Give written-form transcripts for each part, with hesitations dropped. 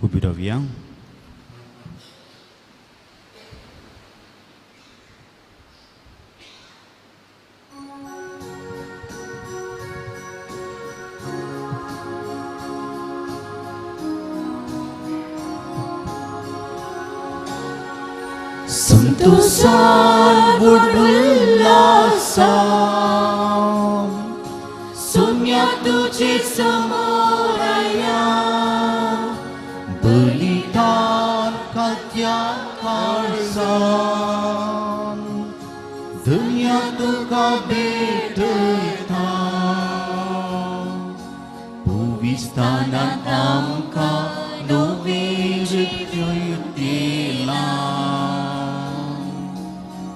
उबी रावया. संतोषान उल्लासान सोम्या तुझे समोर आया बलिदान खात्या काळजान दुनिया तुका भेटयता पुविस्तानांत आमकां नवें जिवीत दिलां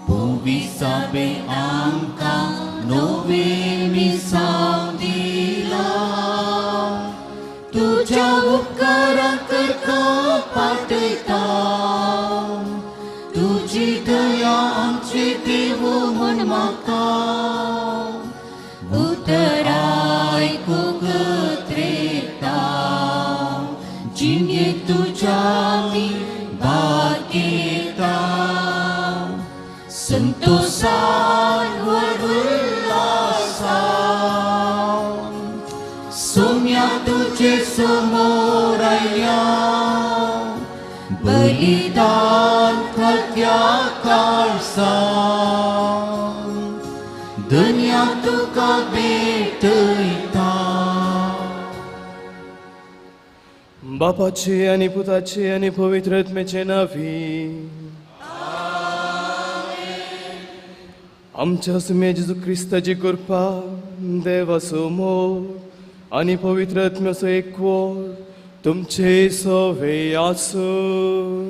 पुविसाबे आमकां नवें मिसांव दिलां तुज्या उपकारां करका पाटयता तुजी दया आमचे देव म्हूण म्हाका उतर आयकूंक त्रेता जिणेंत तुज्या आमी भाग घेता संतोषान व्हड उल्लासान सोम्या तुजे समोर आयल्या बलिदान खात्या काळजान दुनिया तुका भेटयता. बापाचे आनी पुताचे आनी पवित्र आत्म्याचे नांवी आमच्या सुम्या जेजू क्रिस्ताची कृपा, देवाचो मोग आनी पवित्र आत्म्याचो एकवट तुमचे सवे आसूं.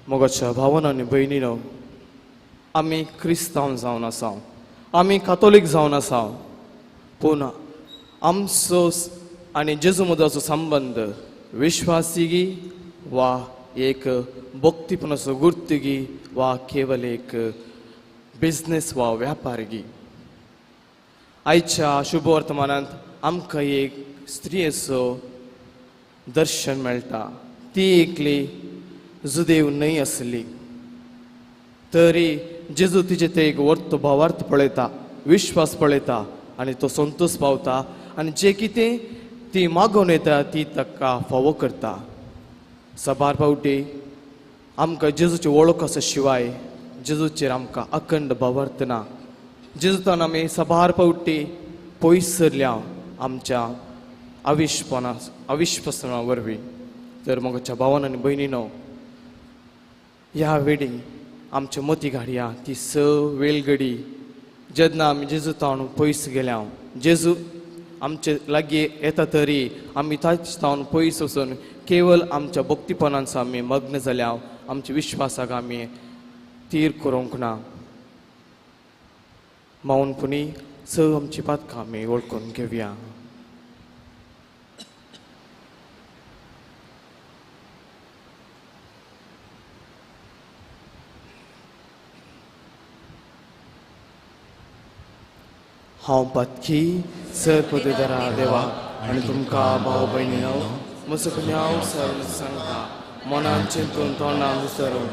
मोगाच्या भावान आनी भयणीनो, आमी क्रिस्तांव जावन आसा, आमी कातोलीक जावन आसा, पूण आमचो आनी जेजू मदोचो संबंद विश्वासिगी वा एक भक्तीपणाचो गुर्तगी वा केवल एक बिजनेस वा व्यापारगी. आयच्या शुभ वर्तमानांत आमकां एक स्त्रियेचो दर्शन मेळटा. ती एकली जुदेव न्हय आसली तरी जेजू तिचे ते एक वर्त भावार्थ पळयता, विश्वास पळयता आनी तो संतोश पावता आनी जे कितें ती मागोवन येता ती ताका फावो करता. सबार पावटी आमकां जेजूची वळख आसा शिवाय जेजूचेर आमकां अखंड भावार्थ ना. जेजूतान आमी सबार पावटी पयस सरल्या आमच्या अविश्पना अविश्वसना वरवीं. तर म्हज्या भावान आनी भयणीनो, ह्या वेळी आमच्या मती घाडया ती स वेलगडी जेन्ना आमी जेजू तावन पयस गेल्या, जेजू आमचे लागीं येता तरी आमी ताचे तावन पयस वचून केवल आमच्या भक्तीपणांचो आमी मग्न जाल्या, आमच्या विश्वासाक आमी तीर करूंक ना. मौनपणी स आमची पातकां आमी वळखून घेवया. हांव पातकी सर पदवीधरा देवा आनी तुमकां भाव भयणीनो म्हजो गुन्यांव सर सांगता मनान चिंतून तोंडान विसरून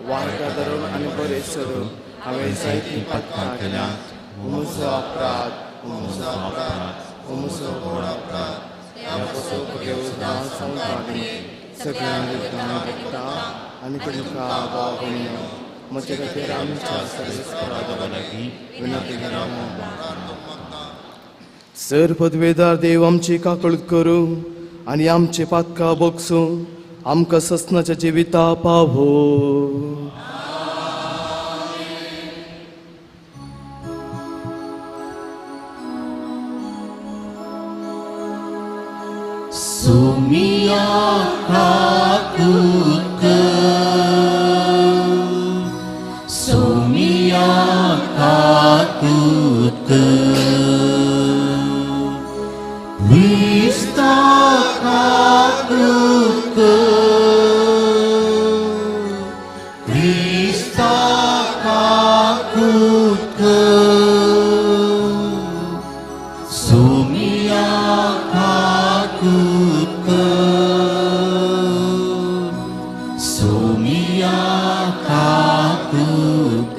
वायट धरून आनी बरें सरून हांवें जायतीं पातकां केल्यांत. म्हजो अपराध, म्हजो अपराध, म्हजो व्हड अपराध. ह्या पसून सांगता सगळ्यांक भेटता आनी तुमकां भाव भयणीनो म्हजे खातीर आमच्या सर्वेस्परा लागीं विनंती करा. सर पदवेदार देव आमची काकळूत करूं आनी आमचे पातकां बगसूं आमकां ससनाच्या जिविता पावो. सोमिया काकूत सोमिया काकूत क्रिस्ता काकूत क्रिस्ता काकूत सोमिया.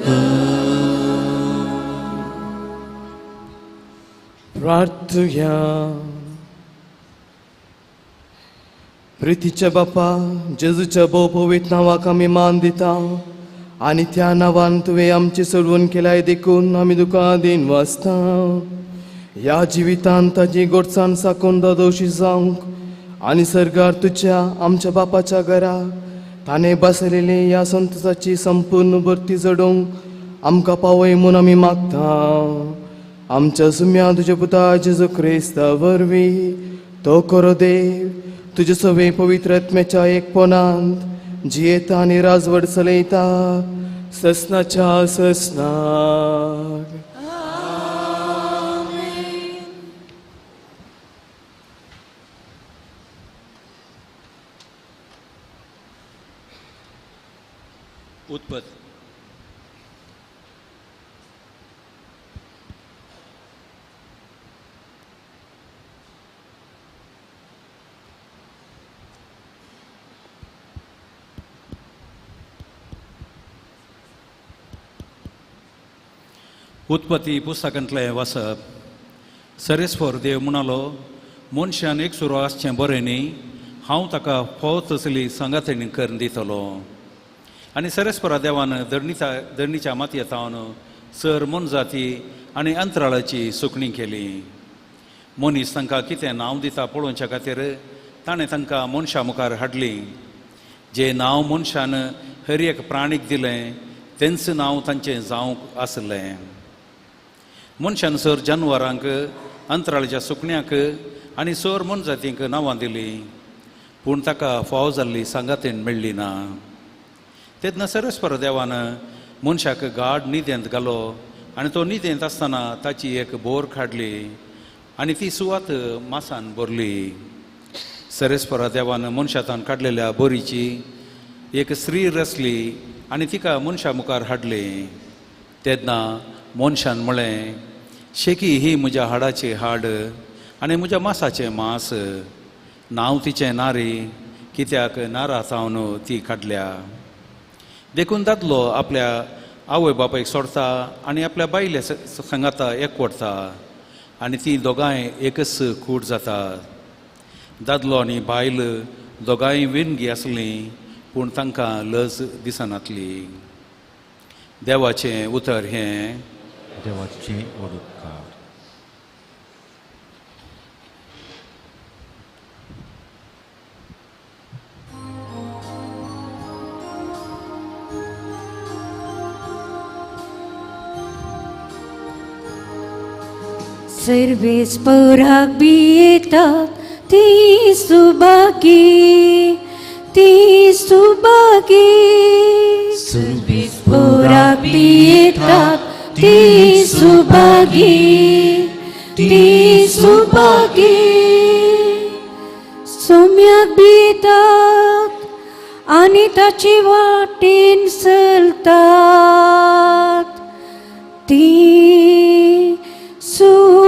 कर. प्रार्थुया. प्रितीच्या बापा, जेजूच्या भोव पवित्र नांवाक आमी मान दिता आनी त्या नांवान तुवें आमची सोडवण केल्याय देखून आमी तुका दिन वाचता. ह्या जिवितांत ताजी गोडसाण साकून दादोशी जावंक आनी सर्गार तुज्या आमच्या बापाच्या घरा ताणें बसलेली ह्या संतोसाची संपूर्ण भरती जडोवंक आमकां पावय म्हूण आमी मागता. आमच्या सुम्या तुज्या पुता जेजू क्रिस्ता वरवीं तो खरो देव तुजे सवे पवित्र आत्म्याच्या एकपणांत जियेता आनी राजवट चलयता ससनाच्या ससनाक. उत्पत उत्पत्ती पुस्तकांतलें वाचप. सरेस्वर देव म्हणालो, मनशान एक सुरू आसचें बरें न्ही, हांव ताका फावो तसली सांगातणी करून दितलो. आनी सरेस्वरा देवान धरणीच्या मातयेंत सर मोनजाती आनी अंतराळाची सुकणी केली. मनीस तांकां कितें नांव दिता पळोवच्या खातीर ताणें तांकां मनशां मुखार हाडली. जें नांव मनशान हर एक प्राणीक दिलें तेंच नांव तांचें जावंक आसलें. मनशान सर जानवरांक, अंतराळाच्या सुकण्यांक आनी सर मोनजातींक नांवां दिलीं, पूण ताका फावो जाल्ली सांगातीण मेळ्ळी ना. तेन्ना सरस्पर देवान मनशाक गाड न्हिदेंत घालो आनी तो न्हिदेंत आसतना ताची एक बोर काडली आनी ती सुवात मासान भरली. सरस्परा देवान मनशातान काडलेल्या बोरीची एक स्त्री रचली आनी तिका मनशा मुखार हाडली. तेन्ना मनशान म्हळें, शेकी ही म्हज्या हाडाचें हाड आनी म्हज्या मासाचें मांस, नांव तिचें नारी, कित्याक नारा जावन ती काडल्या. देखून दादलो आपल्या आवय बापायक सोडता आनी आपल्या बायले सांगाता एकवटता आनी ती दोगांय एकच कूट जाता. दादलो आनी बायल दोगांय विणगी आसलीं, पूण तांकां लज दिसनातली. देवाचें उतर हें. देवाचें उपकार. सर्वेस पोराक भियेतात ती सुभागी, ती सुभागी. सर्वेस पोराक भियेतात ती सुभागी, ती सुभागी. सोम्याक भियेतात आनी ताची वाटेन चलतात ती सुभागी.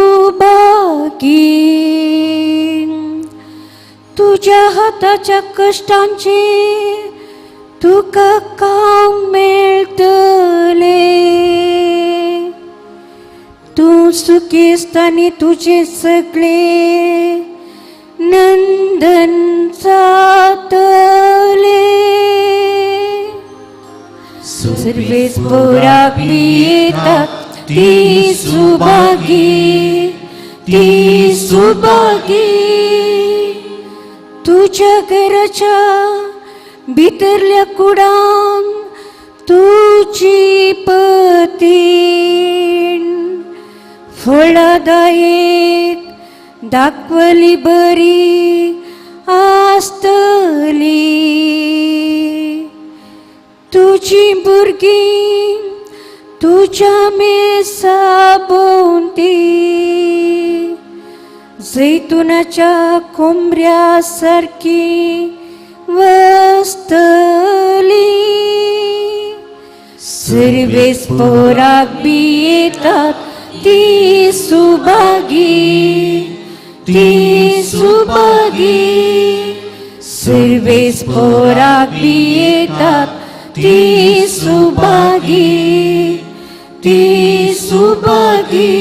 तुज्या हाताच्या कश्टांचे तुका काम मेळटलें. तूं सुखेस्त आनी तुजें सगळें नंदन जातलें. सर्वेस पोराक भियेतात ती सुभागी, ती सुभागी. तुज्या घराच्या भितरल्या कुडान तुजी पतीण फळादायक दाखवली बरी आसतली. तुजी भुरगीं तुज्या मेसा भोंवती जैतुनाच्या कोंबऱ्या सारकी वसतली. सर्वेस पोराक भियेतात ती सुभागी, ती सुभागी. सर्वेस पोराक भियेतात ती सुभागी, ती Subhagi.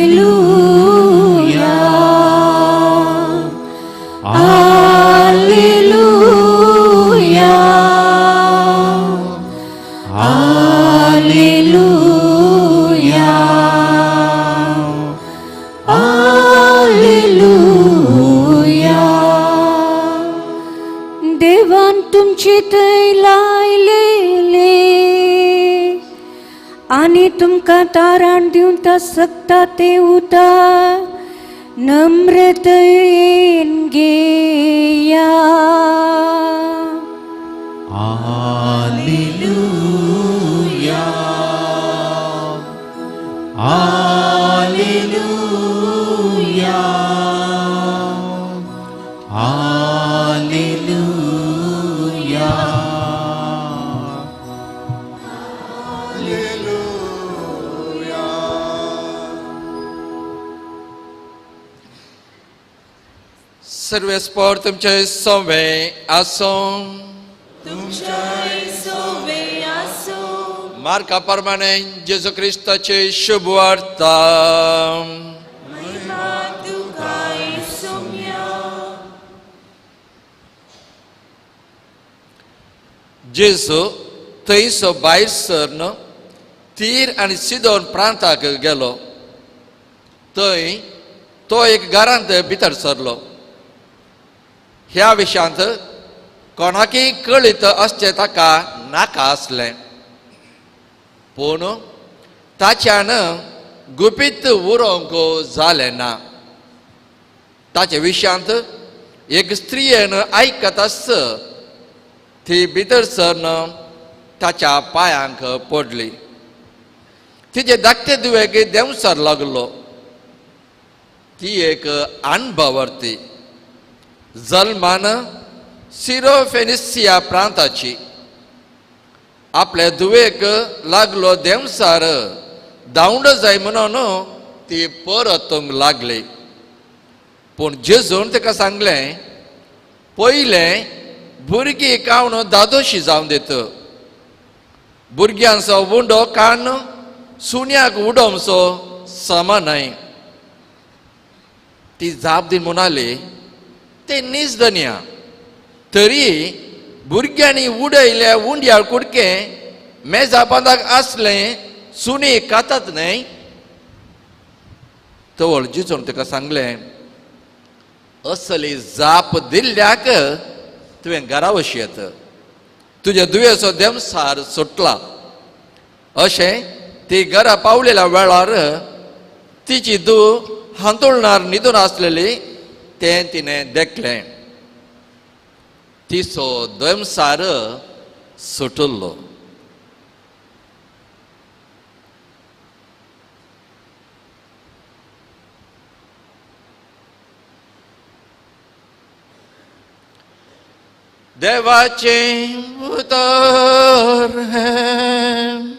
Alleluia, Alleluia, Alleluia, Alleluia. देवान तुमची थंय लायलेले आनी तुमकां ताराण दिवन सकता तें उतर नम्रतयेन घेया. Alleluia, Alleluia, Alleluia. सर्वेस्पोर तुमचे सोवे आसो. मार्का प्रमाणे जेजू क्रिस्ताचे शुभ वार्ता. जेजू थंयसो भायर सरन तीर आनी सिदोन प्रांताक गेलो. थंय तो एक घरांत भितर सरलो. ह्या विशयांत कोणाकय कळीत आसचें ताका नाका आसलें, पूण ताच्यान गुपीत उरोवंक जालें ना. ताच्या विशयांत एक स्त्रियेन आयकत आस ती भितर सरन ताच्या पांयांक पडली. तिचे धाकटे दुवेक देंवचार लागलो. ती एक अणभवर्ती, जल्मान सिरोफेनिसिया प्रांताची. आपले धुवेक लागलो देंवचार धांवड जाय म्हणून ती परतूंक लागली. पूण जेजून ताका सांगलें, पयलें भुरगीं कावन दादोशी जावन दित, भुरग्यांचो उंडो कान सुण्याक उडोवचो समा न्हय. ती जाप दी म्हणाली, ते नीज दनया, तरी भुरग्यांनी उडयल्या उंड्यार कुडके मेजा बांदाक आसलें सुणी खातात न्हय. तवळ जेजून ताका सांगलें, असली जाप दिल्ल्याक तुवें घरा वशी येत, तुज्या दुयेचो देमसार सुटला. अशें ती घरा पावलेल्या वेळार तिची धूव हांतुळणार न्हिदून आसलेली तें तिणें देखलें. तिचो दमसार सुटलो. देवाचें उतर हें.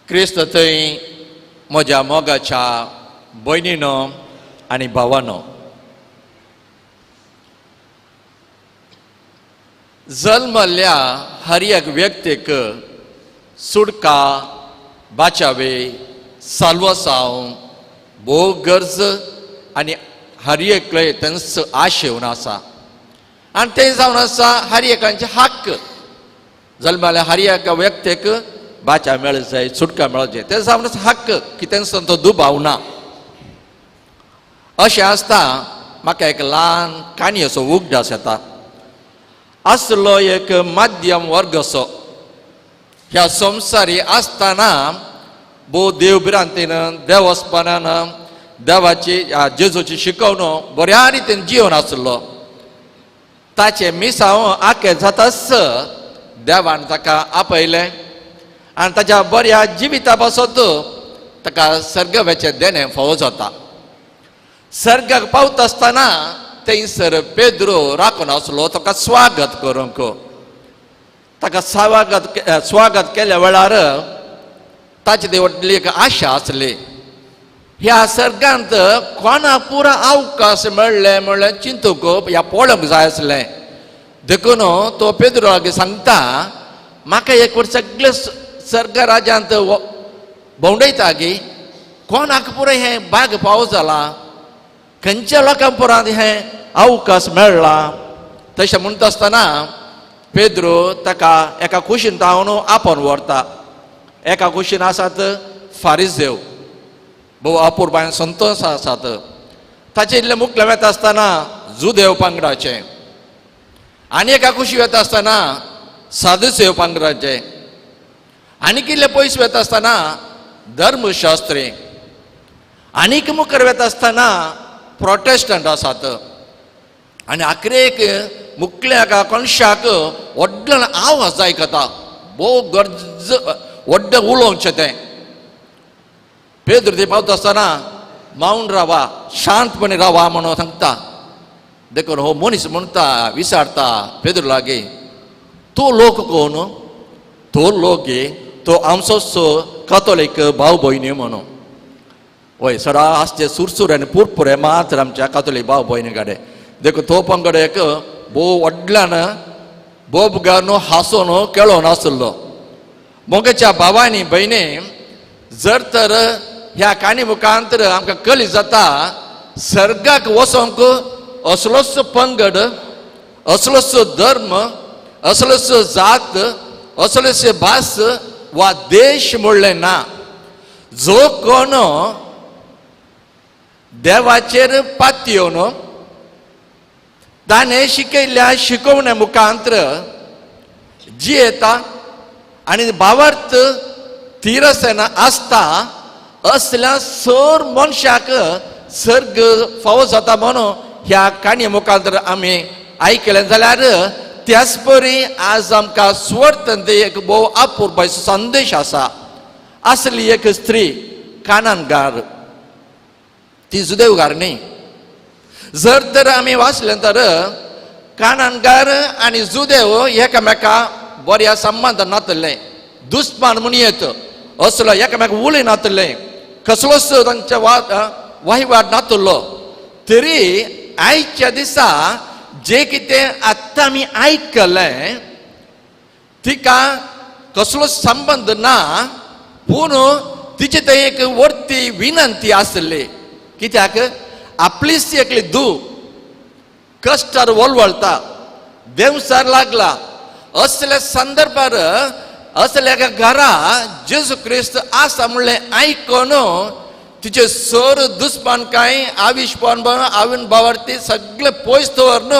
क्रिस्त थंय म्हज्या मोगाच्या भयणीनो आनी भावानो, जल्मल्ल्या हर एक व्यक्तीक सुटका, बाचावे, साल्वासांव भोव गरज आनी हर एकले तेंचो आशेवन आसा. आनी तें जावन आसा हर एकांचे हक्क. जल्मल्ल्या हर एका व्यक्तीक बाचा मेळ जाय, सुटका मेळ जाय, तें जावन आसा हक्क की तेंचो तो दुबाव ना. अशें आसता म्हाका एक ल्हान काणयेचो उगडास येता. आसलो एक माध्यम वर्ग असो ह्या संवसारी आसतना भोव देवभिरांतीन, देवस्पणान, देवाची जेजूची शिकवण बऱ्या रितीन जिवन आसलो. ताचें मिसांव आखे जाताच देवान ताका आपयलें आनी ताच्या बऱ्या जिविता पासत ताका सर्गव्याचें देणें फावो जाता. सर्गाक पावता आसतना थंयसर पेद्रो राखून आसलो ताका स्वागत करूंक. ताका स्वागत स्वागत केल्या वेळार ताचे ते व्हडली एक आशा आसली, ह्या सर्गांत कोणा पुरा अवकाश मेळ्ळें म्हणल्यार चिंतूंक ह्या पळोवंक जाय आसलें. देखून तो पेद्रो लागीं सांगता, म्हाका एक वर सगळे सर्ग राज्यांत भोंवडयता गी, कोणाक पुरो हें बाग पावो जाला, खंयच्या लोकां पुरांत हें अवकाश मेळ्ळा. तशें म्हणटा आसतना पेद्रो ताका एका कुशीन तावन आपोवन व्हरता. एका कुशीन आसात फारीजदेव, भोव अपुरबायन संतोष आसात. ताचे इल्ले मुखले वेता आसतना जुदेव पांगडाचे, आनी एका कुशी वेता आसतना साधुसेव पांगडाचे, आनी इल्ले पयस वेता आसतना धर्मशास्त्री, आनीक मुखार वेता आसतना प्रोटेस्टंट आसात. आनी आखरेक मुखल्या एका कोणशाक व्हडल्यान आवाज आयकता, भोव गरज व्हडलें उलोवचें तें. पेद्रो थंय पावता आसतना मावन रावा, शांतपणे रावा म्हणून सांगता. देखून हो मनीस म्हणटा, विचारता पेद्रो लागीं, तो लोक कोण? तो लोक तो आमचोच कातोलीक भाव भयणी म्हणून. वय सडा आसचे सुरसुरे आनी पुरपुरे मात्र आमच्या कातोलीक भाव भयणी कडेन. देखून तो पंगड एक भोव व्हडल्यान बोबगान हांसोन खेळोन आसलो. मोगेच्या भावांनी भयणी, जर तर ह्या काणी मुखांतर आमकां कली जाता सर्गाक वचोंक असलोच पंगड, असलोच धर्म, असलोच जात, असलोच भास वा देश म्हणलें ना. जो कोण देवाचेर पातयेवन ताणें शिकयल्ल्या शिकोवण्या मुखांतर जियेता आनी भावार्थ तिरसेना आसता असल्या सर मनशाक सर्ग फावो जाता म्हणून ह्या काणये मुखांतर आमी आयकलें जाल्यार त्याच परी आज आमकां स्वर्तन एक भोव अपुरबायचो संदेश आसा. आसली एक स्त्री कानानगार, ती जुदेवगार न्ही. जर तर आमी वाचलें तर कानानगार आनी जुदेव एकामेका बऱ्या संबंद नातले, दुस्मान म्हूण येत असलो एकामेका उलय नातले, कसलोच तांच्या वहिवाट नातलो. तरी आयच्या दिसा जे कितें आत्तां आमी आयकलें तिका कसलोच संबंद ना, पूण तिचे थंय एक वरती विनंती आसली. कित्याक आपलीच एकली धूव कश्टार वळवळटा, देंवसार लागला. असल्या संदर्भार असल्या एका घरा जेजू क्रिस्त आसा म्हणलें आयकून तिचे सर दुस्मान कांय आविशपण आवीन बावरती सगळे पयस दवरून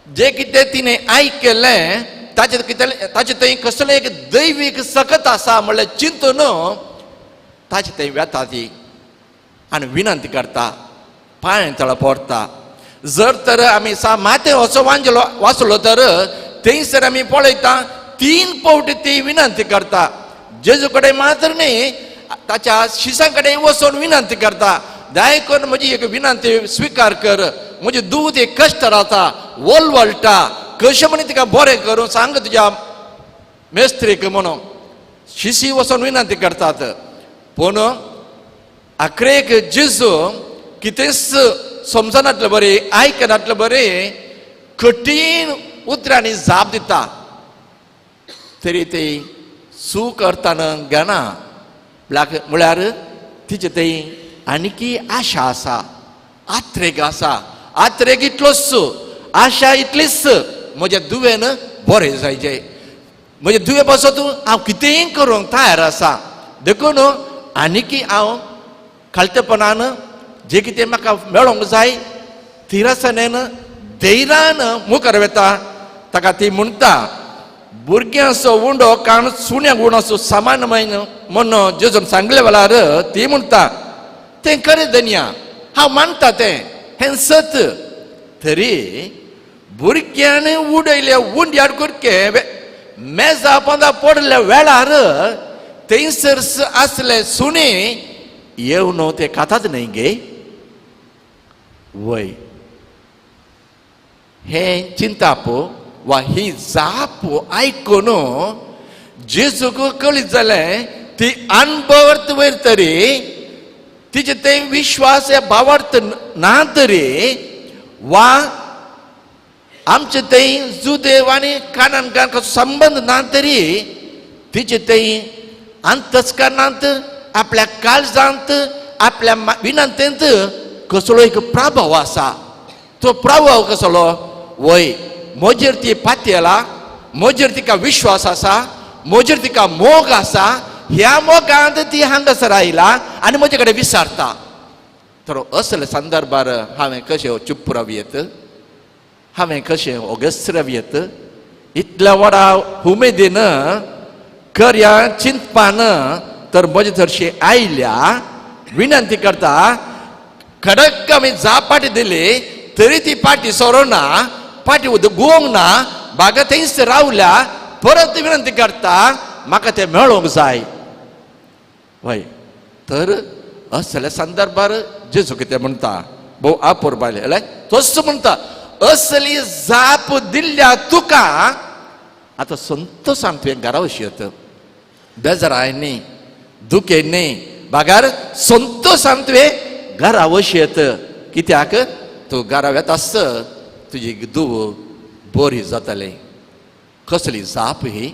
जे कितें तिणें आयकलें ताचे कितें ताचे थंय कसलें एक दैवीक सकत आसा म्हणलें चिंतून ताचे थंय वेता ती आनी विनंती करता, पांय तळा पडटा. जर तर आमी सा माते असो वांजलो वाचलो तर थंयसर आमी पळयता 3 फावटी ती विनंती करता. जेजू कडेन मात्र न्ही, ताच्या शिसां कडेन वचून विनंती करता, दया करून म्हजी एक विनंती स्विकार कर, म्हजी दूद एक कश्ट रावता, वळवळटा, कशें म्हण तिका बरें करूं सांग तुज्या मेस्त्रीक म्हणून शिशी वचून विनंती करतात. पूण आखरेक जेजू कितेंच समजनातले बरें, आयकनातले बरें, कठीण उतरांनी जाप दिता. तरी ती चूक अर्थान घेना, म्हळ्यार तिचे थंय आनीकी आशा आसा, आत्रेक आसा. आत्रेक इतलोच, आशा इतलीच, म्हज्या दुवेन बरें जायचे, म्हज्या दुवे पासत हांव कितेंय करूंक तयार आसा. देखून आनीकी हांव खालतेपणान जे कितें म्हाका मेळोंक जाय थिरसणेन धैर्यान मुखार वेता. ताका ती म्हणटा, भुरग्यांचो उंडो काण सुण्या गुणाचो सामान्य म्हण जेजून सांगले वेळार ती म्हणटा, तें खरें धनया, हांव मानता तें हें सत, तरी भुरग्यांनी उडयल्या उंड्यार करके मेजा पोंदा पडल्या वेळार थंयसर आसले सुणे येवन ते खातात न्हय गे. वय हें चिंताप वा ही जाप आयकून जेजूक कळीत जालें ती अणभवर्त वयर तरी तिचे ते विश्वास या भावार्थ ना तरी वा आमचे थंय जुदेव आनी कानान कसो संबंद ना तरी तिचे थंय अंतस्करणांत आपल्या काळजांत आपल्या विनंतेंत कसलो एक प्रभाव आसा. तो प्रभाव कसलो? वय म्हजेर ती पातयेला, म्हजेर तिका विश्वास आसा, म्हजेर तिका मोग आसा, ह्या मोगांत ती हांगासर आयला आनी म्हजे कडेन विचारता. तर असले संदर्भार हांवें कशें चुप्प रावयेत, हांवें कशें ओगस रावयेत? इतल्या व्हडा उमेदीन करया चिंतपान तर म्हजे थरशी आयल्या विनंती करता. खडक आमी जाप पाटी दिली तरी ती पाटी सोरोना, पाटी उदक गुवोंक ना, बागा थंयच रावल्या, परत विनंती करता म्हाका तें मेळोंक जाय. वय तर असल्या संदर्भार जेजू कितें म्हणटा भोव आपोर बायले तोच म्हणटा असली जाप दिल्ल्या तुका आतां संतोशान तुवें घरा वशी येत, बेजाराय न्ही, दुखे न्ही, बागार संतोशान तुवें घरा वशी येत. कित्याक तूं घरा वेता आस तुजी धूव बरी जातली. कसली जाप ही?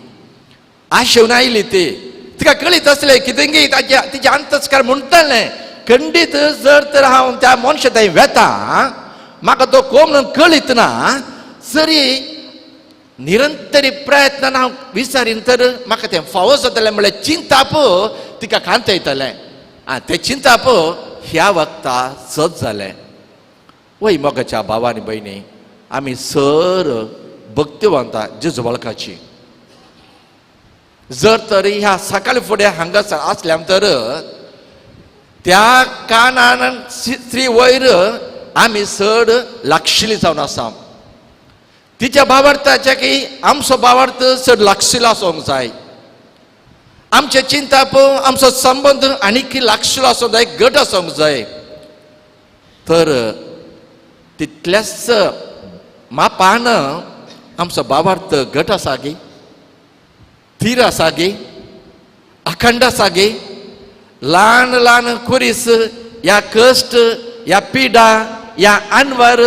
आशेवन आयली ती, तिका कळीत आसलें कितेंगी ताच्या तिचे अंतस्कार म्हणटलें खंडीत जर तर हांव त्या मनशा थंय वेता म्हाका तो कोण म्हणून कळीत ना, जरी निरंतरी प्रयत्नान हांव विचारीन तर म्हाका तें फावो जातलें म्हणल्यार चिंताप तिका कांतयतलें. आं तें चिंताप ह्या वखता सत जालें. वय मोगाच्या भावा आनी भयणी, आमी सर भक्तिवंता जेजू वळखाची. जर तर ह्या सकाळी फुडें हांगासर आसल्या तर त्या कानान स्त्री वयर आमी चड लागशिल्ली जावन आसा. तिच्या भावार्थाच्या की आमचो भावार्थ चड लागशिल्लो आसूंक जाय, आमचें चिंताप आमचो संबंद आनीक लागशिल्लो आसूंक जाय, गट आसूंक जाय. तर तितल्याच मापान आमचो भावार्थ गट आसा गी, थीर आसा गी, अखंड आसा गी. ल्हान ल्हान कुरीस या कश्ट या पिडा या अनवर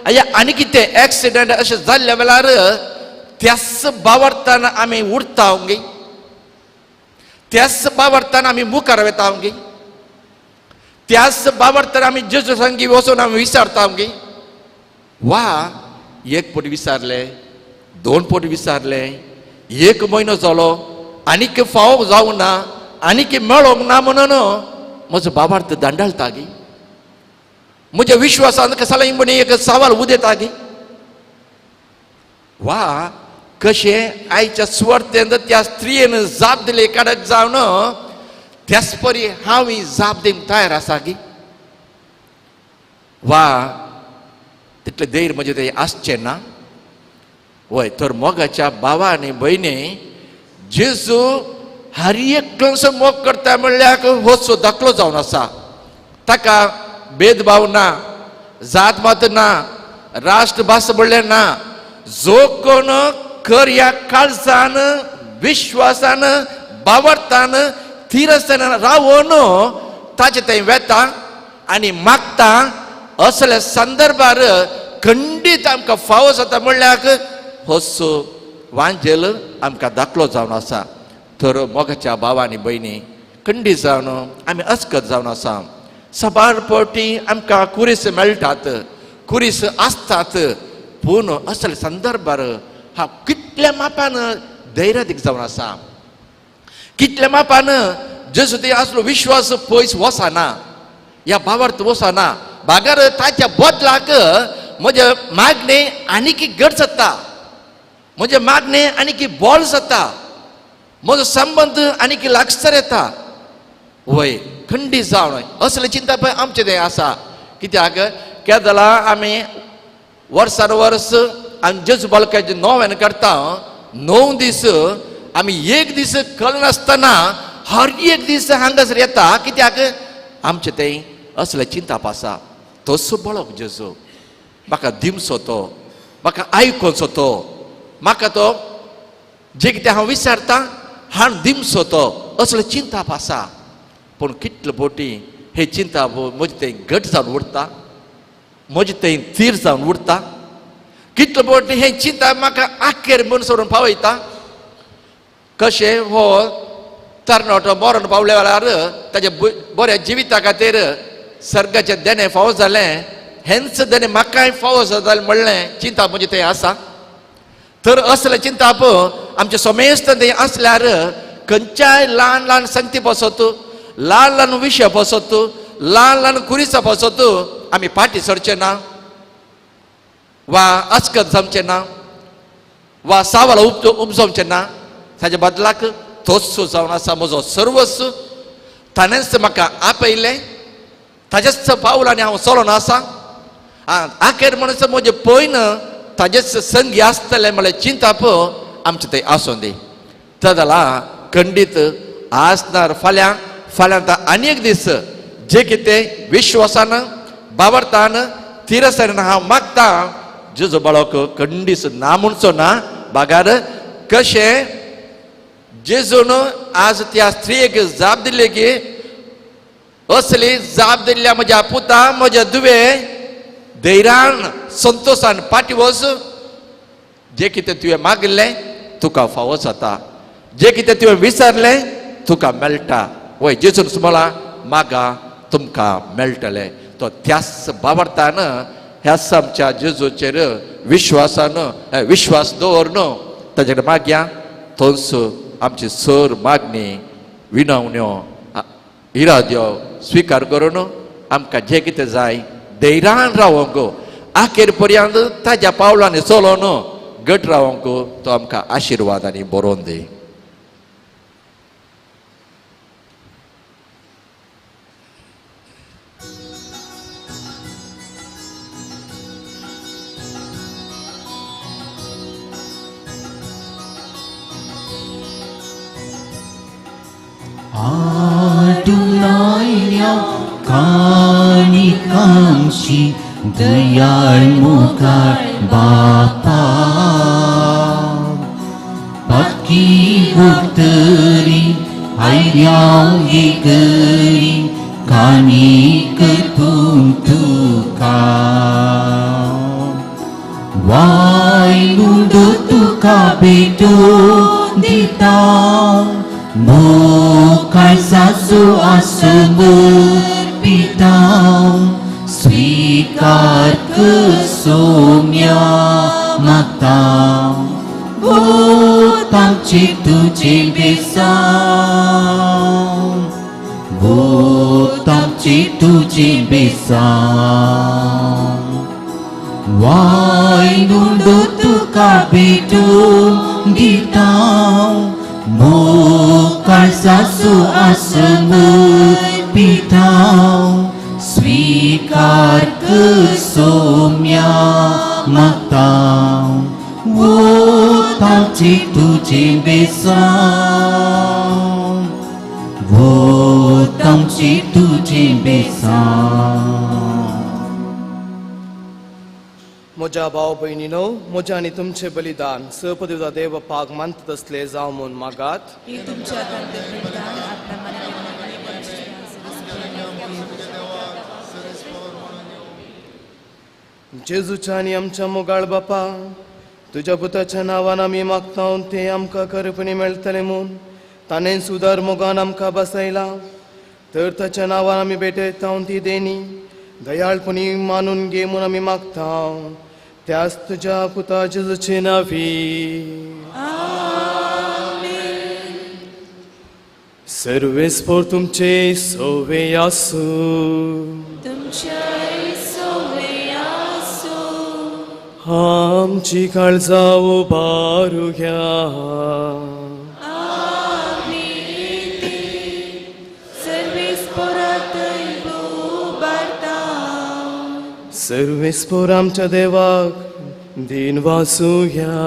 या आनी कितें एक्सिडंट अशें जाल्ल्या वेळार त्याच भावार्थान आमी उरता गी, त्याच भावार्थान आमी मुखार वेता गी, त्याच भावार्थान आमी जेजू संगी वचून आमी विचारता गी. वा एक पट विचारले, दोन पट विचारले, एक म्हयनो जालो आनीक फावो जावंक ना, आनीक मेळोंक ना म्हणून म्हजो भावार्थ दांडाळटा गी, म्हज्या विश्वासान कसला म्हणी एक सवाल उदेता गी. वा कशें आयच्या सुवार्थेन त्या स्त्रियेन जाप दिली कडक जावन त्याच परी हांव ही जाप दिवंक तयार आसा गी. वा तितलें धैर्य म्हजें तें आसचें ना. वय तर मोगाच्या भावा आनी भयणी, जेजू हर एकलोसो मोग करता म्हणल्यार होचो दाखलो जावन आसा. ताका भेदभाव ना, जात मात ना, राष्ट्रभास म्हणलें ना, जो कोण खऱ्या काळजान विश्वासान भावार्थान थिरस्तान रावून ताचे थंय वेता आनी मागता असल्या संदर्भार खंडीत आमकां फावो जाता म्हणल्यार होसो वांजेल आमकां दाखलो जावन आसा. तर मोगाच्या भावा आनी भयणी, खंडीत जावन आमी अस्कत जावन आसा. साबार पावटी आमकां कुरीस मेळटात, कुरीस आसतात, पूण असल्या संदर्भार हांव कितल्या मापान धैर्यादीक जावन आसा, कितल्या मापान जसो ते आसलो विश्वास पयस वचना, ह्या भावार्थ वचना, बागार ताच्या बदलाक म्हजें मागणें आनीक घट जाता, म्हजें मागणें आनीक बोल जाता, म्हजो संबंद आनीक लागसर येता. वय खंडीत जावन असलें चिंता पळय आमचें तें आसा. कित्याक केदला आमी वर्सान वर्स आनी जेजू बालकाचें नोवेन करता, 9 दीस आमी एक दीस कळनासतना हर एक दीस हांगासर येता. कित्याक आमचें तें असलें चिंताप आसा. तसो बळोक जेजू म्हाका दिमसो तो म्हाका आयकोचो तो, म्हाका तो जे कितें हांव विचारता हाण दिमचो तो, असलो चिंताप आसा. पूण कितले बोटी हे चिंताप म्हजें थंय घट जावन उरता, म्हजें थंय थीर जावन उरता. कितले बोटी हे चिंताप म्हाका आखेर म्हूण सोडून पावयता. कशें हो तरणाटो मरण पावल्या वेळार ताच्या बऱ्या जिविता खातीर सर्गाचें देणें फावो जालें, हेंच देणें म्हाकाय फावो जालें म्हणलें चिंताप म्हजें थंय आसा. तर असलें चिंताप आमचें समेस्त थंय आसल्यार खंयच्याय ल्हान ल्हान संगती पासत, ल्हान ल्हान विशया पासत, ल्हान ल्हान कुरिसा पासत आमी फाटीं सरचें ना वा अस्कत जावचें ना वा सावाल उपजावचें ना. ताच्या बदलाक तोच जावन आसा म्हजो सर्वस्व, ताणेंच म्हाका आपयलें, ताजेच पावलांनी हांव चलोन आसा. आखेर म्हणून म्हजें पयन ताजेच संगी आसतलें म्हळ्यार चिंताप आमचें थंय आसूं दी. तदला खंडीत आसणार फाल्यां फाल्यां आतां आनी एक दीस जे कितें विश्वासान बावरतान तिरसारीन हांव मागता जेजू बाळक खंडीस ना म्हणचो ना. बागार कशें जेजून आज त्या स्त्रियेक जाप दिली की असली जाप दिल्ल्या म्हज्या पुता म्हज्या दुवे धैर्यान संतोशान फाटी वच, जे कितें तुवें मागिल्लें तुका फावो जाता, जे कितें तुवें विचारलें तुका मेळटा. वय जेजून सुमाला मागा तुमकां मेळटलें. तो त्याच बावडतान ह्याच आमच्या जेजूचेर विश्वासान विश्वास दवरून ताजे कडेन मागया, थंयच आमची सर मागणी विनवण्यो इराद्यो स्विकार करून आमकां जें कितें जाय धैर्यान रावंक आखेर पर्यंत ताज्या पावलांनी चलोवन घट रावंक तो आमकां आशिर्वाद आनी बरोवन दी. आडुनायल्या काणिकांची दयाळ मुखार बापा पाकी भक्तरी आयऱ्याव येकरी काणीक तूं तुका वाय मुंडो तुका भेटो दिता मुखार सासू आसमर्पिता स्वीकार सोम्या मागता भूतांचे तुझे बेसांव भूतांचे तुझे बेसांव वाय नुंडो तुका भेटो दिता मुखार सासू आसमर्पिता स्वीकार सोम्या मागता वोतांचे तुझे बेसांव वोतांचे तुझे बेसांव. म्हज्या भाव भयणीनो, म्हज्या आनी तुमचें बलिदान सपदेवता देव बापाक मानता तसलें जावं म्हूण मागात. जेजूच्या आनी आमच्या मोगाळ बापा, तुज्या पुताच्या नांवान आमी मागता तें आमकां खरेपणी मेळटलें म्हूण ताणें सुदार मोगान आमकां बसयला. तर ताच्या नांवान आमी भेटयता ती देणी दयाळपणी मानून घे म्हूण आमी मागता त्याच तुज्या पुता जेजूचे नांवी. सर्वेस्पोर तुमचे सोवे आसूं. आमची काळजां उबारुया. सर्वेस्पोर आमच्या देवाक दिन वासूया.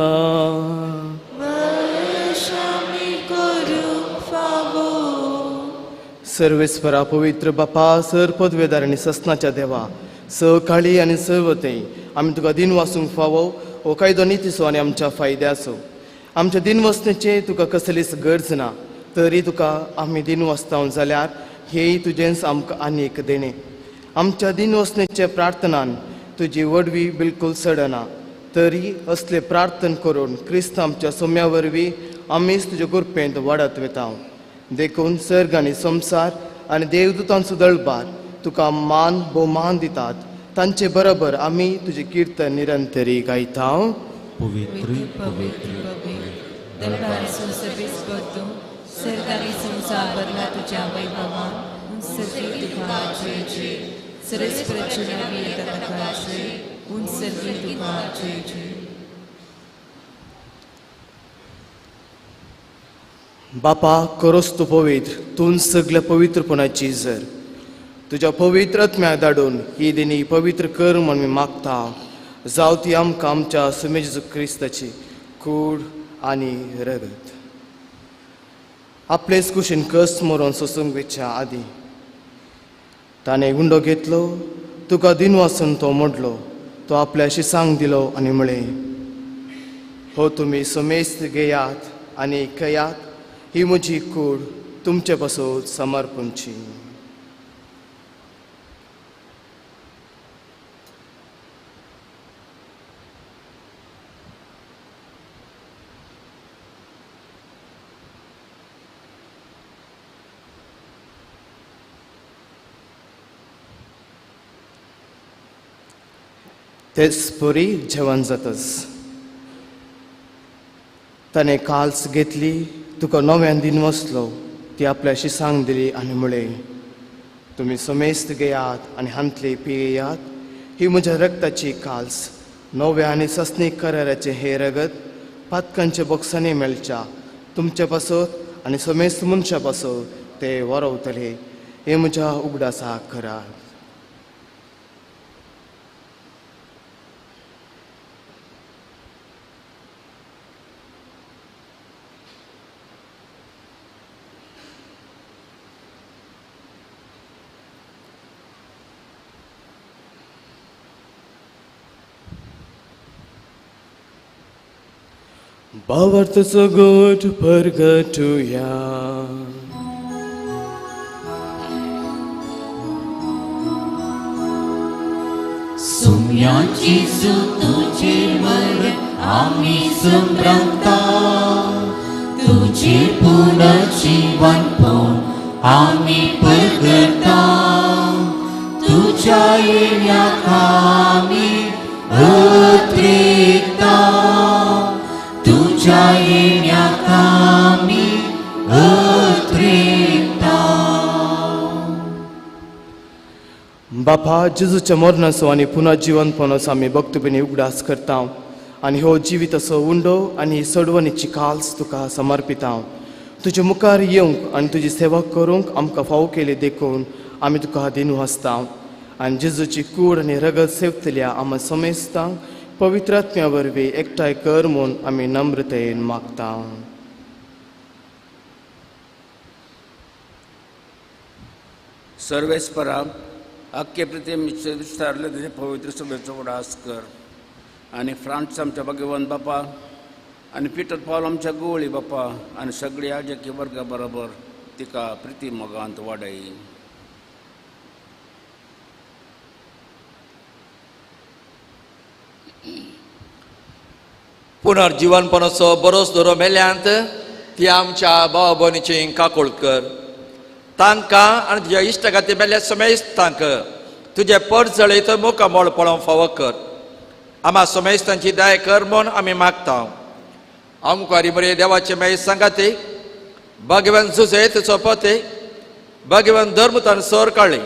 सर्वेस्परा पवित्र बापा, सर पदवेदार आनी ससनाच्या देवा, सकाळी आनी सर्वते आमी तुका दिन वासूंक फावो हो कायदो नितीचो आनी आमच्या फायद्याचो. आमच्या दिनवसणेचें तुका कसलीच गरज ना, तरी तुका आमी दिनवसताव जाल्यार हेय तुजेंच आमकां आनीक देणें. आमच्या दिनवसणेच्या प्रार्थनान तुजी वडवी बिलकूल चडना, तरी असले प्रार्थन करून क्रिस्त आमच्या सोम्या वरवीं आमीच तुज्या कृपेंत वाडत वता. देखून सर्ग आनी संवसार आनी देवदूतांचो दळबार तुका मान भोवमान दितात. तांचे बरोबर आमी तुजें किर्तन निरंतरी गायता. पवित्र पवित्र दरबाराचो सर्वेस्पर सर्ग आनी संवसार भरला तुज्या वैभवान. उंचसर्गी तुका जय जय. सर्वेस्पराच्या नांवान येता ताका जय. उंचसर्गी तुका जय जय. बापा, खरोच तूं पवित्र, तूं सगल्या पवित्रपणाची जर तुज्या पवित्र आत्म्याक धाडून ही देणी पवित्र कर म्हूण मी मागता. जावं ती आमकां आमच्या सुमे जेजू क्रिस्ताची कूड आनी रगत. आपलेच कुशीन कस मरोन सोसूंक वेच्या आदीं ताणें गुंडो घेतलो, तुका दिनवासून तो मोडलो, तो आपल्या शिसांक दिलो आनी म्हळें, हो तुमी समेस्त घेयात आनी खेयात, ही म्हजी कूड तुमचे पासून समर्पणची. तेच परी जेवण जातच ताणें काल्स घेतली, तुका नव्यान दिन वसलो, ती आपल्या शिसांक दिली आनी म्हळें, तुमी समेस्त घेयात आनी हांतले पियेयात, ही म्हज्या रक्ताची काल्स, नव्या आनी सस्नीक कराराचें हें रगत पातकांच्या बोक्सांनी मेळच्या तुमच्या पासत आनी समेस्त मनशां पासत ते वरवतले. हें म्हज्या उगडासाक करात. भावार्थाचो गोट परगटुया. सुम्या जेजू तुझे मरण आमी संभ्रमता, तुझे पुनर्जीवनपण आमी परगटा, तुझ्या येण्याक आमी अत्रेकता, तुझ्या येण्याक आमी अत्रेकता. बापा, जेजूच्या मरणाचो आनी पुनर्जीवनपणाचो आमी भक्तपणी उगडास करता आनी हो जिविताचो उंडो आनी सोडवणीची काल्स तुका समर्पिता. तुजे मुखार येवंक आनी तुजी सेवा करूंक आमकां फावो केली देखून आमी तुका दिनवासता. आनी जेजूची कूड आनी रगत सेवतल्या आमकां समेस्तांक पवित्र आत्म्या वरवीं एकठांय कर म्हूण आमी नम्रतेन मागता. सर्वेस्परा, अख्खे पृथ्वी विस्तारले तुजे पवित्र सभेचो उडास कर आनी फ्रांस आमच्या भगवान बापा आनी पिटर पावल आमच्या गोवळी बापा आनी सगळी आजकी वर्गा बरोबर तिका प्रिती मोगांत वाडय. पुनर्जीवनपणाचो बरोच दोरो मेल्यांत ती आमच्या भावा भयणीची काकूळ कर. तांकां आनी तुज्या इश्ट खातीर मेल्ल्या समेस्तांक तुजें परजळीत मुखामळ पळोवंक फावो कर. आमा समेस्तांची दया कर म्हूण आमी मागता. आमकां मरे देवाचे मेळ सांगाते भगवान जुजेत सोपते भगवान धर्मतान सर काडली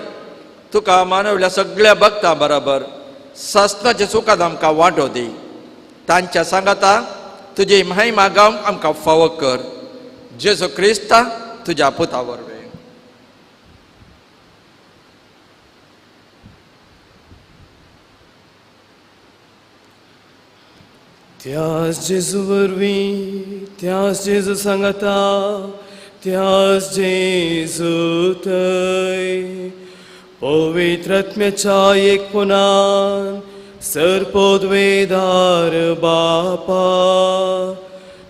तुका मानवल्या सगळ्या भक्तां बरोबर सासनाचे सुखान आमकां वांटो दी. तांच्या सांगाता तुजी महिमा गावंक आमकां फावो कर. जेजू क्रिस्ता तुज्या पुता वरवीं. त्याच जेजू वरवीं, त्याच जेजू सांगाता, त्याच जेजू थंय पवित्र आत्म्याच्या एकपणान सरपोदवेदार बापा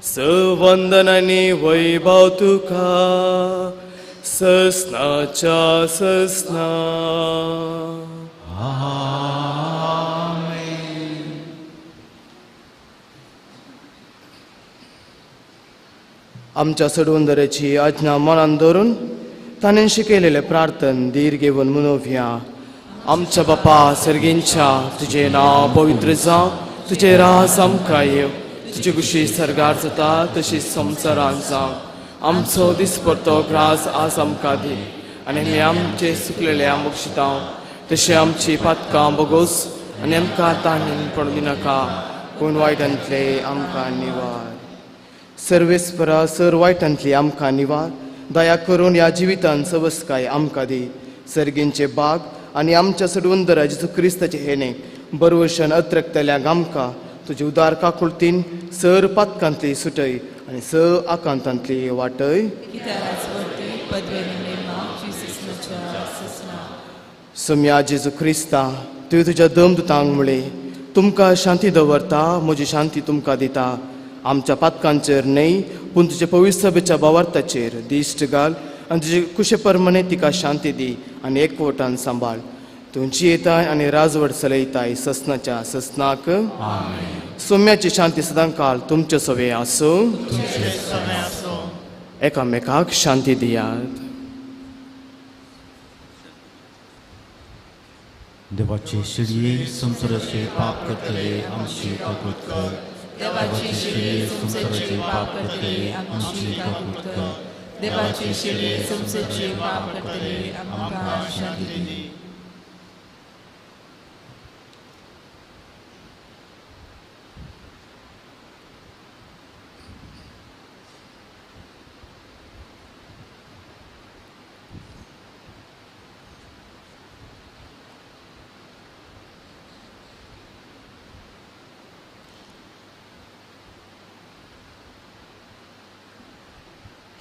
सवंदन आनी वैभव तुका ससनाच्या ससना. आमच्या सडवंदराची आज्ञा मनान धरून ताणें शिकयलेलें प्रार्थन धीर घेवन मनोवया. आमच्या बापा सर्गींच्या तुजें नांव पवित्र जावं, तुजें राज आमकां येवं, तुजी खुशी सर्गार जाता तशी संवसारान जावं. आमचो दिसपडतो ग्रास आज आमकां दी आनी आमी आमचे सुकलेले बक्षितां तशें आमची पातकां बगोस आनी आमकां ताणें पडूं दिनाका, कोण वायटांतले आमकां निवार. सर्वेस्परा सर वायटांतली आमकां निवार, दया करून ह्या जिवितान सवस्काय आमकां दी. सर्गींचे बाग आनी आमच्या सडवंदरा जेजू क्रिस्ताचे हेणे बरवशन अत्रकतल्यांक आमकां तुजे उदार काकुळतीन सर पातकांतली सुटय आनी स आकांतांतली वाटय. सोम्या जेजू क्रिस्ता, तुवें तुज्या दमदुतांक म्हळें, तुमकां शांती दवरता, म्हजी शांती तुमकां दिता. आमच्या पातकांचेर न्हय पूण तुजे पवित्र सभेच्या भावार्थाचेर दिश्ट घाल आनी तुजे कुशे प्रमाणे तिका शांती दी आनी एकवटान सांबाळ. तूं जियेताय आनी राजवट चलयताय ससनाच्या ससनाक. सोम्याची शांती सदांकाळ तुमचे सवे आसूं. एकामेकाक शांती दियात. देवाचे शिडये संवसाराचे पाप करतले आमची काकूत कर. देवाचे शिडये संवसाराचे पाप करतले आमची काकूत कर. देवाचे शिडये संवसाराचे पाप करतले आमकां शांती दी.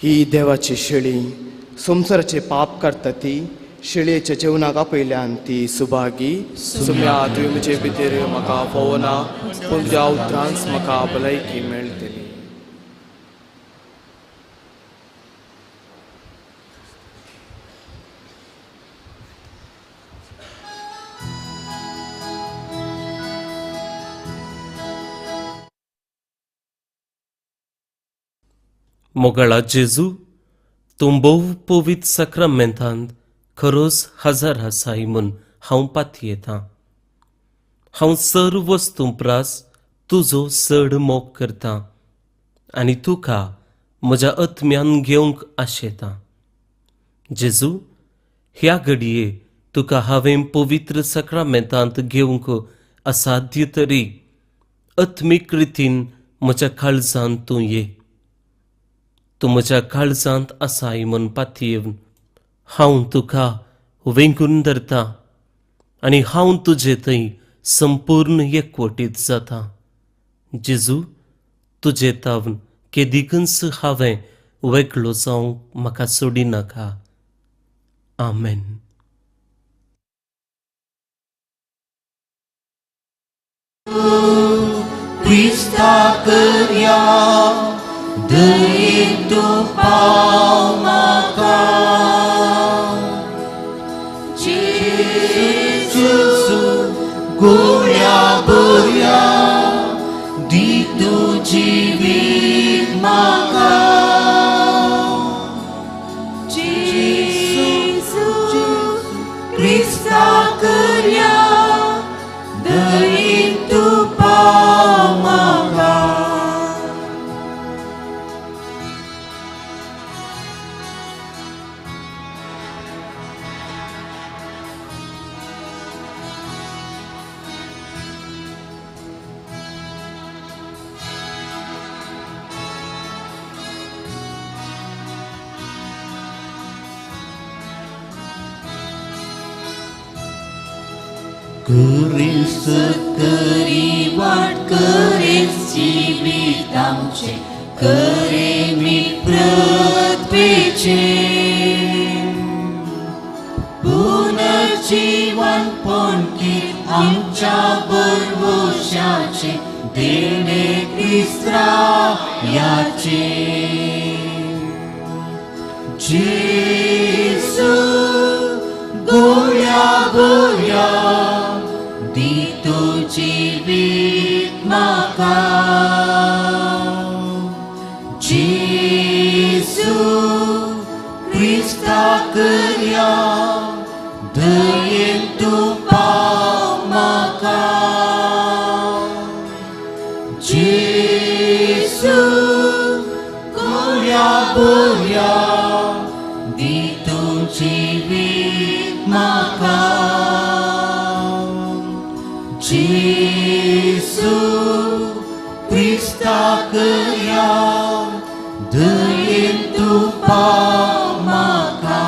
ही देवाची शेळी संवसाराचे पाप करता ती शेळयेच्या जेवणाक आपयल्यान ती सुभागी. सुम्या तुवें म्हजे भितर म्हाका फोवना, पूण तुज्या उतरांच म्हाका भलायकी मेळटली. मोगाळा जेजू, तूं भोव पवित्र साक्रामेंतांत खरोच हजार आसाय म्हूण हांव पातयेतां. हांव सर वस्तूं प्रास तुजो चड मोग करतां आनी तुका म्हज्या आत्म्यान घेवंक आशेतां. जेजू, ह्या घडये तुका हांवें पवित्र साक्रामेंतांत घेवंक असाध्य तरी आत्मीक रितीन म्हज्या काळजांत तूं ये. तूं म्हज्या काळजांत आसाय म्हूण पातयेवन हांव तुका वेंगून धरता आनी हांव तुजे थंय संपूर्ण एकवटीत जाता. जेजू, तुजे तावन केदिकूच हांवें वेगळो जावंक म्हाका सोडिनाका. आमेन. क्रिस्ता करया दयेन तूं पाव म्हाका. जेजू गोड्या बऱ्या दी तूं जिवीत म्हाका. जेजू क्रिस्ता करया दयेन तूं पाव म्हाका. करी वाट करेच जिवीत आमचें, करे मी पृथ्वीचें पुनर्जीवन पणकी आमच्या भरवशाचे देणे क्रिस्त्रायाचे. जेजू गोड्या बोऱ्या दी तूं जिवीत म्हाका. जेजू क्रिस्ता करया दयेन तूं पाव म्हाका. जेजू गोड्या बोऱ्या दी तूं जिवीत म्हाका. जेजू क्रिस्ता करया दयेन तूं पाव म्हाका.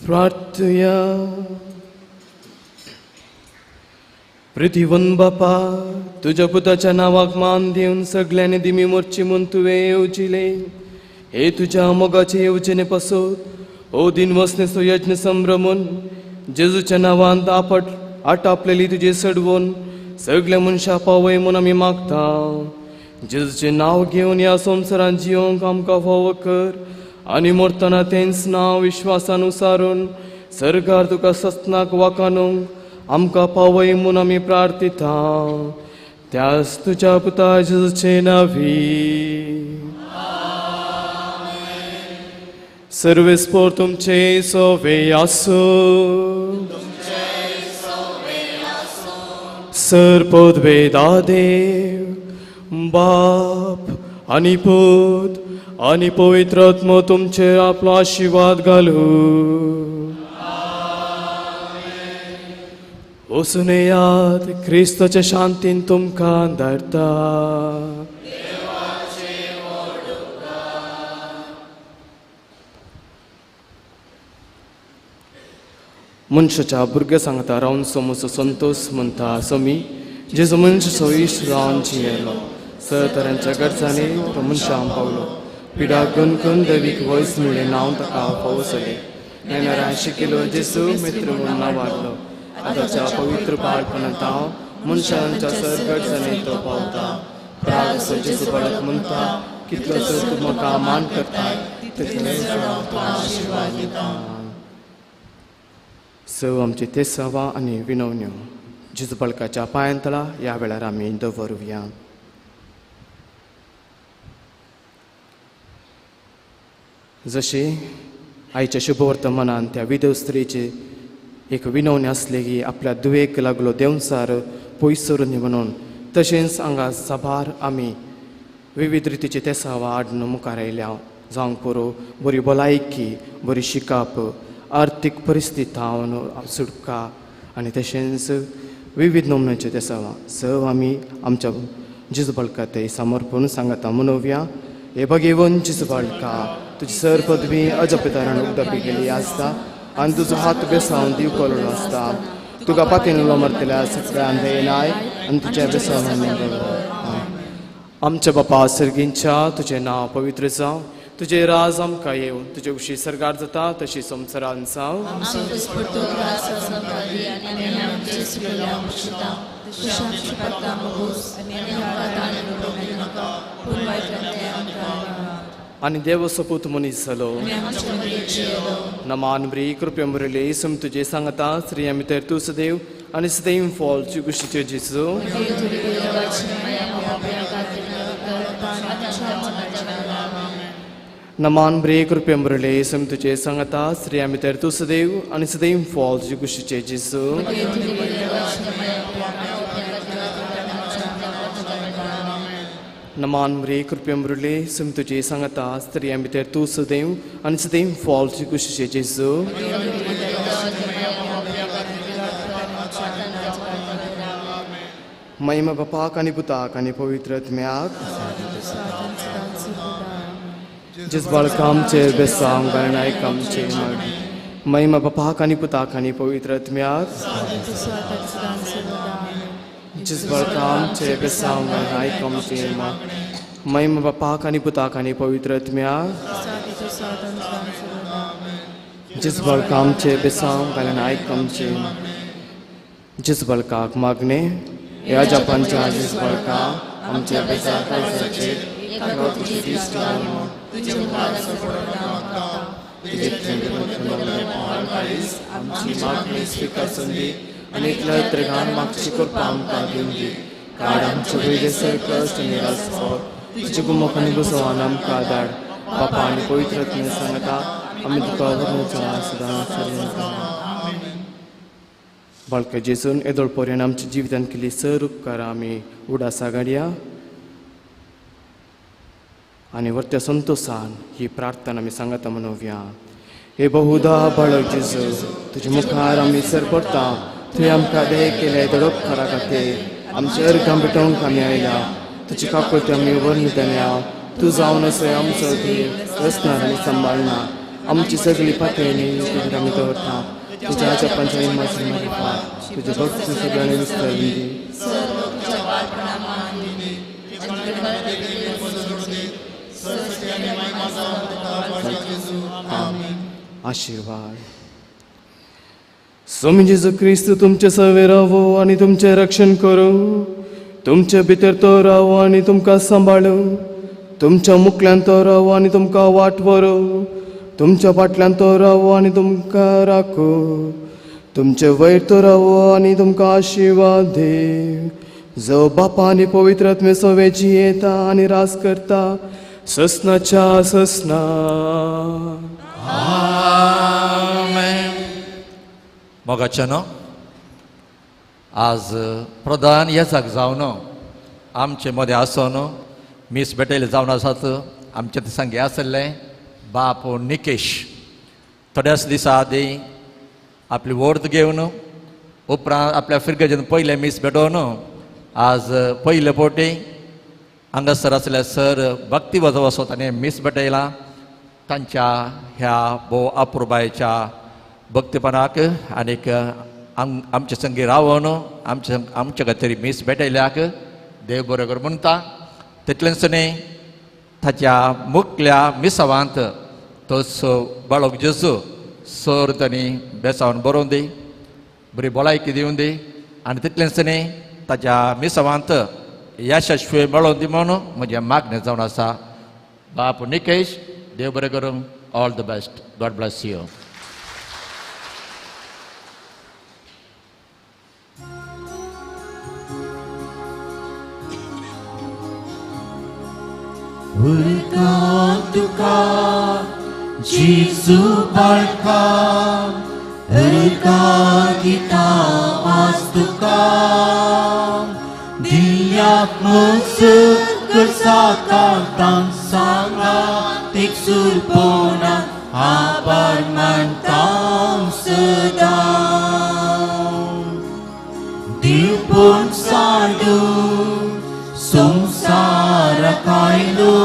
प्रार्थया. पृथ्वीवन बापा तुज्या पुताच्या नांवाक मान दिवन सगल्यांनी दिमी मोरची म्हूण तुवें येवजिलें. हे तुज्या मोगाचे येवजणे पासत ओ दिन वसनेचो यज्ञ संभ्रमून जेजूच्या नांवान आपट आटापलेली तुजी सडवून सगल्या मनशां पावय म्हूण आमी मागता. जेजूचें नांव घेवन ह्या संवसारांत जियोंक आमकां फावो कर आनी मरतना तेंच नांव विश्वासान उसारून सरकार तुका सस्नाक वाकानूंक आमकां पावय म्हूण आमी प्रार्थिता. त्याच तुज्या पुता जेजूचे नांवी. सर्वेस्पोर तुमचे सोवे आसूं. सर पदवेदा देव बाप आनी पूत आनी पवित्र आत्मो तुमचेर आपलो आशिर्वाद घालूं. वचून येयात, क्रिस्ताच्या शांतीन तुमकां धाडटा. मनशाच्या भुरग्या सांगता रावन समोसो संतोष म्हणटा समी जेजो मनशाचो इश्ट रावन जियेलो सर तरांच्या गरजांनी तो मनशां पावलो. पिडा गनकन देवीक वयस मेळ्ळें नांव ताका पावसलें. नेणारां शिकिलो जेजू मित्र म्हूण नांवाडलो. आतांच्या पवित्र बाळपणांत हांव मनशांच्या सर गरजांनी तो पावता. प्राग जेजू बाळक म्हणटा कितलो सर तूं म्हाका मान करता तितलें हांव तुका आशिर्वाद दिता. सव आमचे ते सवा आनी विनवण्यो जेजू बाळकाच्या पांयांतला ह्या वेळार आमी दवरुया. जशें आयच्या शुभवर्तमानान त्या विधव स्त्रीचे एक विनवणी आसली की आपल्या दुयेक लागलो देंवचार पयस सरून म्हणून, तशेंच हांगा साबार आमी विविध रितीचे तेसावा हाडून मुखार आयल्या. जावंक पुरो बरी भलायकी, बरी शिकप, आर्थीक परिस्थिती हांव सुटका आनी तशेंच विविध नमुन्याचे तेसावा सव आमी आमच्या जेजू बाळका ते समर्पण सांगता मनोवया. हे भगेवन जेजू बाळका तुजी सर पदवी अजपितारान उगडापी केली आसता आनी तुजो हात बेसावन दिव करून आसता. तुका पातीन मरतल्या सगळ्यान दयेनाय आनी तुज्या बेसावन. आमच्या बापा सर्गींच्या तुजें नांव पवित्र जावं, तुजें राज आमकां येवं, तुजे कुशी सरकार जाता तशी संवसारान जावं. आनी देव सपूत मनीस जालो. नमान ब्री कृपया मुरली सम तुजे सांगता स्त्रियां भितर तूं सदैव आनी सदैव फॉल कुशीचे जेजू. नमान ब्रे कृपे मुरले सम तुझे सांगता स्त्रिया भितर तूं सदैव आनी सदैव फॉल तुजे कुशीचे जेजू. नमान ब्रे कृपे मुरले सम तुझे सांगता स्त्रिया भितर तूं सदैव आनी सदैव फॉल तुजे कुशीचे जेजू. महिमा बापाक आनी पुताक आनी पवित्र आत्म्याक. जिस बाळका आमचे बेसांव गणनायक आमचे मागीर. महिमा बापाक आनी पुताक आनी पवित्र आत्म्याक. जिस बाळका आमचे बेसांव गणनायक आमचे मागीर. महिमा बापाक आनी पुताक आनी पवित्र आत्म्याक. जिस बाळका आमचे बेसांव गणनायक आमचे. जिस बाळकाक मागणे ह्या जपांच्या जिस बाळका आमच्या बेसांचेर आमची मागणी स्विकार दी आनी त्रिगान मागची करपा आमकां दिवन दी. काड आमचे वयले सर कश्ट निराश तुजे गुमक आनी गुसवान आमकां धाड. बापा आनी पवित्र आत्म्या सांगता आमी तुका व्हरून सदां. बाळका जेजून येदोळ पर्यंत आमच्या जिवितांत केल्ली सर उपकारां आमी उडासा घाडया आनी वर्त्या संतोसान ही प्रार्थना आमी सांगता म्हणोवया. हे बहुधा बाळक जेजू तुजे मुखार आमी सर पडटा. तुवें आमकां दे केले दड उपकारा खातीर आमच्या अर्गां भेटोवंक आमी आयल्या. तुजी काकुळटी आमी व्हरून दिल्या. तूं जावन असो आमचो देव रचणार आनी सांबाळना. आमची सगळी पातळणी तुजेर आमी दवरता. तुज्या जपांच्या इमाजी मारिफात तुजे भक्ती सगळ्यांनी विस्तारून दी. आशीर्वाद. स्वामी जेजू क्रिस्त तुमचे सवे रावो आनी तुमचें रक्षण करूं. तुमचे भितर तो रावो आनी तुमकां सांबाळूं. तुमच्या मुखल्यान तो रावो आनी तुमकां वाट व्हरूं. तुमच्या फाटल्यान तो रावो आनी तुमकां राखूं. तुमचे वयर तो रावो आनी तुमकां आशिर्वाद देव. जो बापा आनी पवित्र आत्मे सवे जियेता आनी रास करता ससनाच्या ससना. आमेन. मोगाच्या न्हू आज प्रधान येसाक जावन आमचे मदें आसून मीस भेटयले जावन आसात. आमचे ते सांगे आसले बाप निकेश थोड्याच दिसा आदीं आपली वर्द घेवन उपरांत आपल्या फिरगजेन पयलें मीस भेटोवन आज पयले फावटी हांगासर आसल्या सर भक्ती वजो वचो ताणें मीस भेटयलां. तांच्या ह्या भोव अपुरबायेच्या भक्तीपणाक आनीक आमचे संगी रावन आमचे आमच्या खातीर मीस भेटयल्याक देव बरो कर म्हणटा. तितलेंच न्ही ताच्या मुखल्या मिसावांत तोच बाळक जेजू सर तांणी बेसावन बरोवन दी, बरी भलायकी दिवन दी आनी तितलेंच न्ही ताच्या मिसावांत यशस्वी मेळोवन दी म्हणून म्हजें मागणें जावन आसा. बाप निकेश देव बरें करूं. All the best. God bless you. तुका जेजू बाळका अर्गां दिता आज तुका दिल्याक मजत करसाकांतांक सांगा एकसुरपणा आभार मानता सदां. दिवपण सांडू संवसाराक आयलो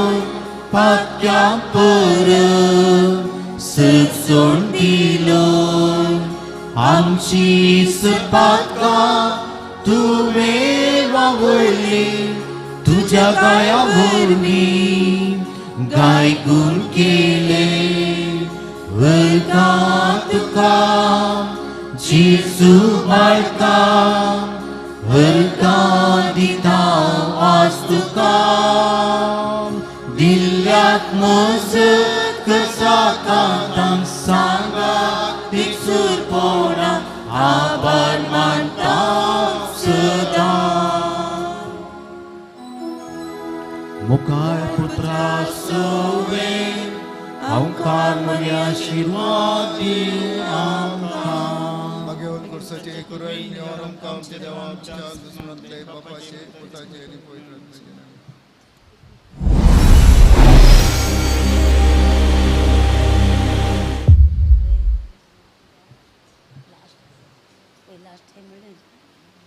पात्या परत सजोवन दिलो. आमची सुपातकां तुवें वावरली तुज्या गाया वरवीं गाय गुण केले. वर्गां तुका जेजू बाळका वर्गां दिता आज तुका दिल्याक मजत करसाकांतांक सांगा एकसुरपणा आभार मानता सदां. मुखार पुत्रा सोवे उपकार मरे आशिर्वाद दिवं आमकां. भाग्यवंत कुर्साचे कुरय निवार आमकां आमच्या देवा आमच्या दुस्मनांतले बापाचे पुताचे आनी पवित्र आत्म्याचे नांवान.